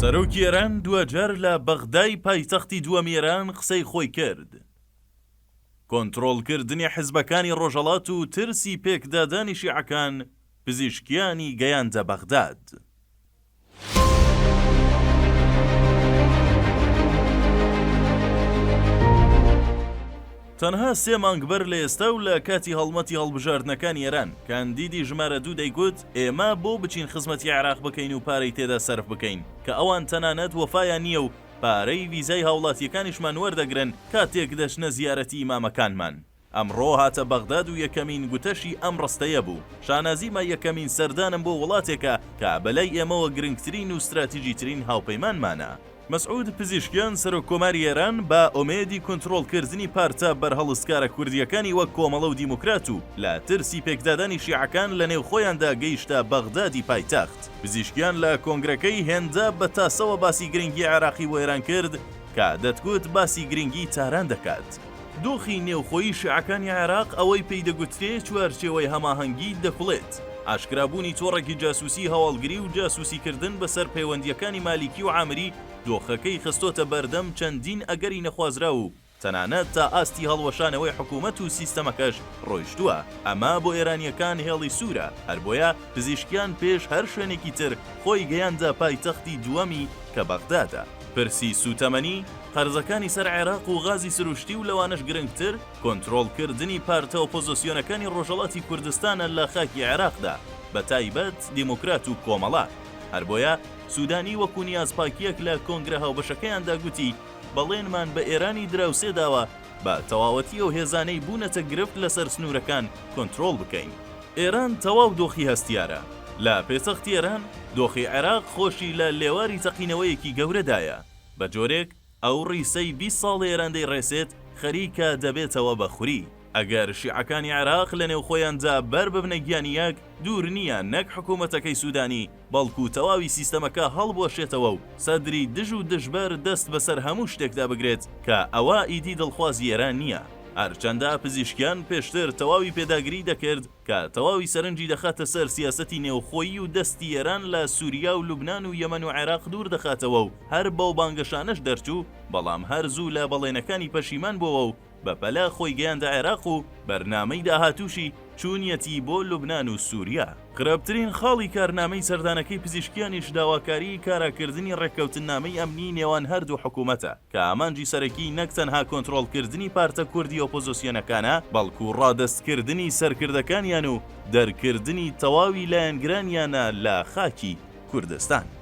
سەرۆکی ئێران دواجار لە بەغدای پایتەختی دووەمی ئێران قسەی خۆی کرد. کۆنترۆڵکردنی حزبەکانی ڕۆژهەڵات و ترسی پێکدادانی شیعەکان پزیشکیانی گەیاندە بەغداد. تەنها سێ مانگ بەر لە ئێستا و لە کاتی هەڵمەتی هەڵبژاردنەکانی ئێران، کاندیدی ژمارە دوو دەیگوت، ئێمە بۆ بچین خزمەتی عێراق بکەین و پارەی تێدا سەرف بکەین، کە ئەوان تەنانەت وەفایان نییە و پارەی ڤیزای هاوڵاتییەکانیشمان وەردەگرن کاتێک دەچنە زیارەتی ئیمامەکانمان. ئەمڕۆ هاتە بەغداد و یەکەمین گوتەشی ئەم ڕستەیە بوو، شانازیمە یەکەمین سەردانم بۆ وڵاتێکە کە بەلای ئێمەوە گرنگترین و ستراتیجیترین هاوپەیمانمانە. مەسعود پزیشکیان سەرۆک کۆماری ئێران بە ئومێدی کونترۆڵکردنی پارتە بەرهەڵستکارە کوردییەکانی وەک کۆمەڵە و دیموکرات و لە ترسی پێکدادانی شیعەکان لە نێو خۆیاندا گەیشتە بەغدادی پایتەخت. پزیشکیان لە کۆنگرەکەی هێندە بە تاسەوە باسی گرنگی عێراقی بۆ ئێران کرد کە دەتگوت باسی گرنگی تاران دەکات. دۆخی نێوخۆیی شیعەکانی عێراق ئەوەی پێی دەگوترێ چوارچێوەی هەماهەنگی دەکوڵێت. ئاشکرابوونی تۆڕێکی جاسووسی هەواڵگری و جاسووسیکردن بەسەر پەیوەندییەکانی مالیکی و عامری دۆخەکەی خستۆتە بەردەم چەندین ئەگەری نەخوازراو و تەنانەت تا ئاستی هەڵوەشانەوەی حکوومەت و سیستەمەکەش ڕۆیشتووە. ئەمە بۆ ئێرانییەکان هێڵی سوورە، هەر بۆیە پزیشکیان پێش هەر شوێنێکی تر خۆی گەیاندە پایتەختی دووەمی کە بەغدادە. پرسی سووتەمەنی، قەرزەکانی سەر عێراق و غازی سروشتی و لەوانەش گرنگتر کۆنترۆڵکردنی پارتە ئۆپۆزۆسیۆنەکانی ڕۆژهەڵاتی کوردستانە لە خاکی عێراقدا بە تایبەت دیموکرات و کۆمەڵە. هەر بۆیە سودانی وەکو نیازپاکییەک لە کۆنگرە هاوبەشەکەیاندا گوتی بەڵێنمان بە ئێرانی دراوسێ داوە بە تەواوەتی ئەو هێزانەی بوونەتە گرفت لەسەر سنوورەکان کۆنترۆڵ بکەین. ئێران تەواو دۆخی هەستیارە. لە پێتەختی ئێران دۆخی عێراق خۆشی لە لێواری تەقینەوەیەکی گەورەدایە. بە جۆرێک ئەو ڕیسەی 20 ساڵە ئێران دەیڕێسێت خەریکە دەبێتەوە بە خوری. ئەگەر شیعەکانی عێراق لە نێوخۆیاندا بەر ببنە گیانی یەک، دوور نییە نەک حکوومەتەکەی سوودانی، بەڵکوو تەواوی سیستەمەکە هەڵبوەشێتەوە و سەدری دژ و دژبەر دەست بەسەر هەموو شتێکدا بگرێت کە ئەوە ئیدی دڵخوازی ئێران نییە. هەرچەندە پزیشکیان پێشتر تەواوی پێداگری دەکرد کە تەواوی سەرنجی دەخاتە سەر سیاسەتی نێوخۆیی و دەستی ئێران لە سوریا و لوبنان و یەمەن و عێراق دوور دەخاتەوە و هەر بەو بانگەشانەش دەرچوو، بەڵام هەر زوو لە بەڵێنەکانی پەشیمان بۆوە و بە پەلە خۆی گەیاندە عێراق و بەرنامەی داهاتووشی چوونیەتی بۆ لوبنان و سوریا. خراپترین خاڵی کارنامەی سەردانەکەی پزیشکیانیش داواکاریی کاراکردنی ڕێککەوتننامەی ئەمنیی نێوان هەردوو حکوومەتە کە ئامانجی سەرەکیی نەک تەنها کۆنترۆڵکردنی پارتە کوردی ئۆپۆزۆسیۆنەکانە، بەڵکو ڕادەستکردنی سەرکردەکانیان و دەرکردنی تەواوی لایەنگرانیانە لە خاکی کوردستان.